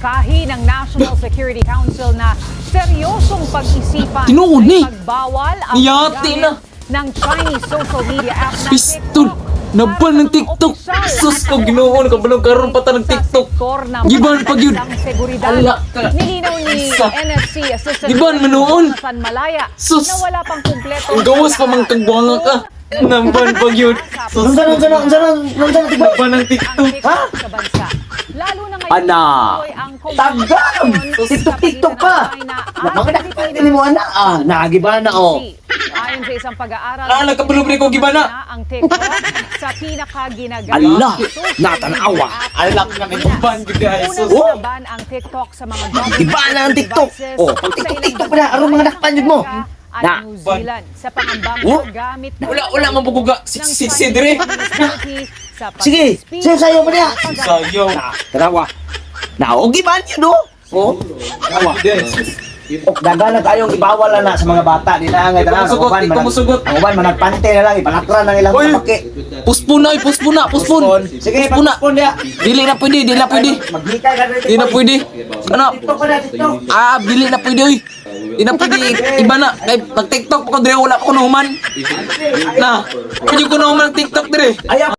Minungkahi ng National Security Council na seryosong pag-isipan Tinuod ni. ay pagbawal ang Yati paggamit na. ng Chinese social media app na Pistol. TikTok Naban para sa ng mga TikTok. opisyal Sus at ko, Ginoo, nakabalong karon pa ta ng sa TikTok. sektor ng Giban pa gyud. pambansang seguridad. Ala ka. Nilinaw ni Isa. NSC Assistant Giban man noon. Jonathan Malaya Sus. na wala pang kumpleto Ang gawas pa mang kagbuanga ka. Namban pa gyud. Sus. Unsa na, unsa na, unsa na, unsa na, tigba? Naban ng TikTok. Ha? Sa bansa. Lalo na ngayon, Ana. tuloy ang Tagam! konfrontasyon TikTok, sa TikTok pagitan pa! ng China at Nakakita ni mo ana ah, nagiba na oh. Ayon sa isang pag-aaral, Ah, nagkabulog ko gibana. ang TikTok sa pinakaginagamit Ala, na social natanawa. media app Ala sa ka Pilipinas. ban gyud ay Unang sus. Oh! sinaban ang TikTok sa mga government Iba na ang TikTok. devices Oh, pag sa TikTok, ilang TikTok pa na, aron mga bansa nakpan yun mo. at Na. New Zealand sa pangambang Oh. paggamit Wala, wala man buguga. ng Si Chinese dire. Communist Party sa Sige, pag-speak sayo sayo pa niya. Sayaw. Na, tanawa. Na, og giban yun oh. Oh, tanawa. Oh, dagan na tayong ibawal na na sa mga bata. Di na nga Ikaw tanan. musugot, ikaw musugot. Ang uban managpante na lang ipalakran ang ilang Oy. mga baki. Puspon na, oy, puspon na, puspon. Sige, Puspon na. puspon niya. Dili na pwede, dili na pwede. Maghikay ka dito. Di na pwede. Ano? TikTok pa na, TikTok. Ah, dili na pwede oy. Di na pwede iba na. Kay pag TikTok pa ko dire wala pa ko nahuman. Na. Pwede ko nahuman ang TikTok dire. Ayaw.